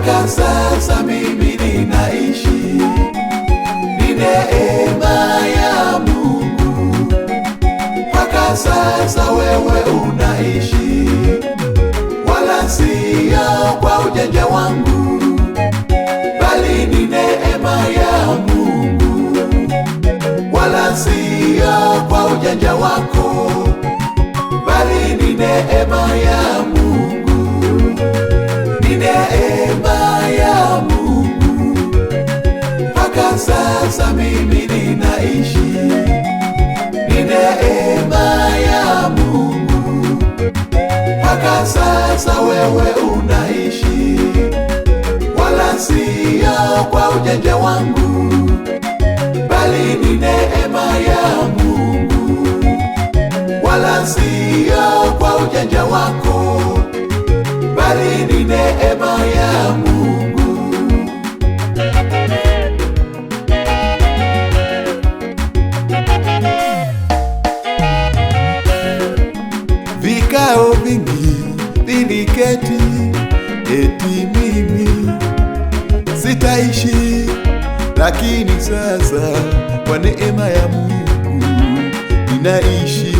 Mpaka sasa mimi ninaishi, ni neema ya Mungu. Mpaka sasa wewe unaishi, wala sio kwa ujanja wangu, bali ni neema ya Mungu. Wala sio kwa ujanja wako, bali ni neema ya Mungu. Ni neema ya Mungu. Mpaka sasa mimi ninaishi, ni neema ya Mungu. Mpaka sasa wewe unaishi, wala sio kwa ujanja wangu, bali ni neema ya Mungu. Wala sio kwa ujanja wako, bali ni neema ya Mungu. Vikao vingi viliketi, eti mimi sitaishi, lakini sasa kwa neema ya Mungu ninaishi.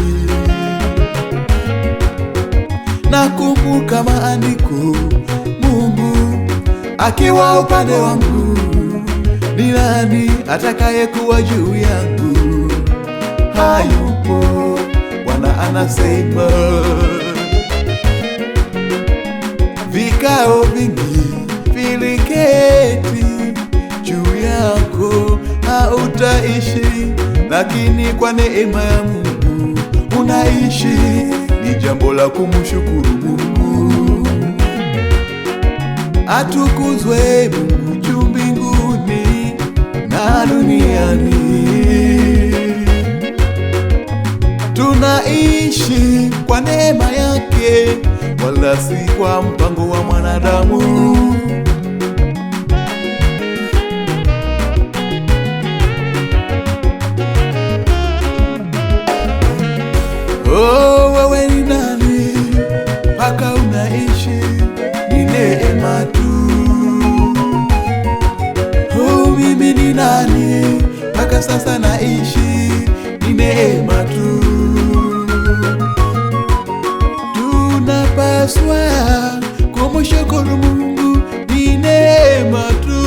Nakumbuka maandiko, Mungu akiwa upande wangu, ni nani atakayekuwa juu yangu? Hayupo, Bwana anasema. Vikao vingi viliketi juu yako, hautaishi, lakini kwa neema ya Mungu unaishi. Ni jambo la kumshukuru Mungu. Atukuzwe Mungu juu mbinguni na duniani. Tunaishi kwa neema yake, wala si kwa mpango wa mwanadamu. Oh, wewe ni nani mpaka unaishi? Ni neema tu. Oh, mimi ni nani mpaka sasa naishi? Ni neema tu. Tunapaswa kumshukuru Mungu, ni neema tu.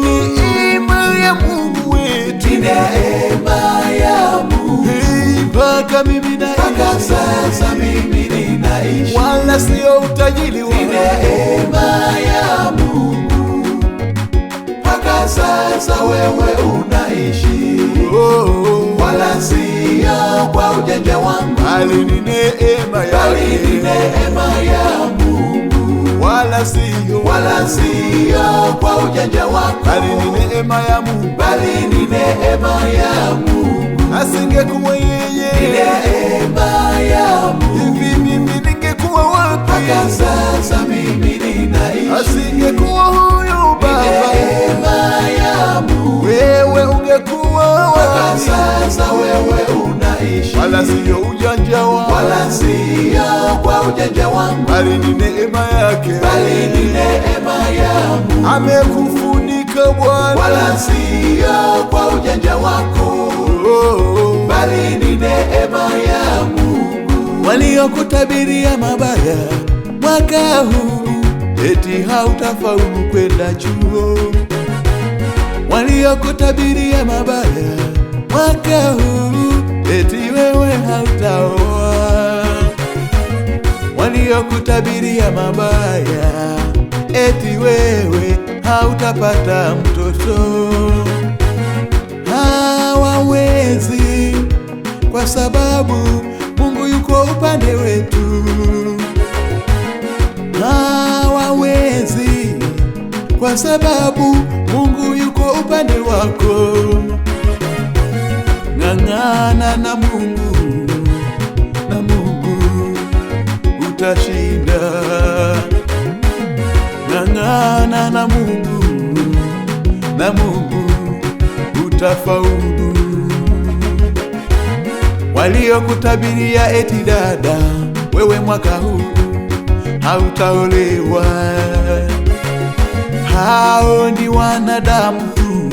Ni neema ya Mungu wetu, Ni neema ya Mungu. Hey, mpaka mimi Mpaka naishi, sasa mimi ninaishi, wala sio utajiri ni wangu. neema ya Mungu. Mpaka sasa wewe unaishi, Oh, wala sio kwa ujanja wangu, bali ni neema bali ni yake, neema ya Mungu. wala sio, Wala sio kwa ujanja wako, bali ni neema ya Mungu. bali ni neema ya Mungu. Asingekuwa Ni yeye, neema ya Mungu. hivi mimi ningekuwa wapi? Mpaka sasa mimi ninaishi, Asingekuwa huyu ni Baba, neema ya Mungu. wewe ungekuwa Mpaka wapi? sasa wewe unaishi, Wala sio ujanja wangu, wala sio kwa ujanja wangu, bali ni neema yake. bali ni neema ya Mungu. Amekufunika Bwana, Wala sio kwa ujanja wako, Oh, bali ni neema ya Mungu. Waliokutabiria mabaya mwaka huu, eti hautafaulu kwenda chuo. Waliokutabiria mabaya mwaka huu, eti wewe hautaoa. Waliokutabiria mabaya, eti wewe hautapata mtoto. Hawawezi, kwa sababu Mungu yuko upande wetu. Hawawezi, kwa sababu Mungu yuko upande wako. Ng'ang'ana na Mungu, na Mungu utashinda. Ng'ang'ana na Mungu, na Mungu utafaulu. Waliokutabiria eti dada, wewe mwaka huu hautaolewa. Hao ni wanadamu tu,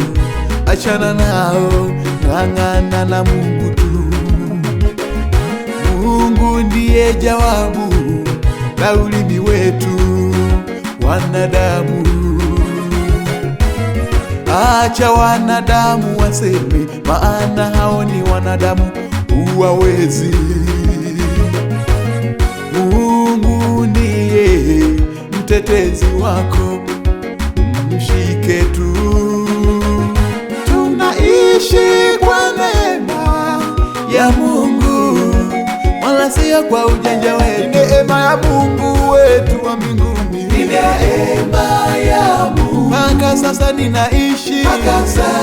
achana nao, ng'ang'ana na Mungu tu. Mungu ndiye jawabu la ulimi wetu wanadamu. Acha wanadamu waseme, maana hao ni wanadamu, huwawezi. Mungu ndiye mtetezi wako, mshike tu. Tunaishi kwa neema ya Mungu, wala sio kwa ujanja wetu. Ni neema ya Mungu wetu wa mbinguni, Ni neema ya Mungu mpaka sasa ninaishi, mpaka sasa.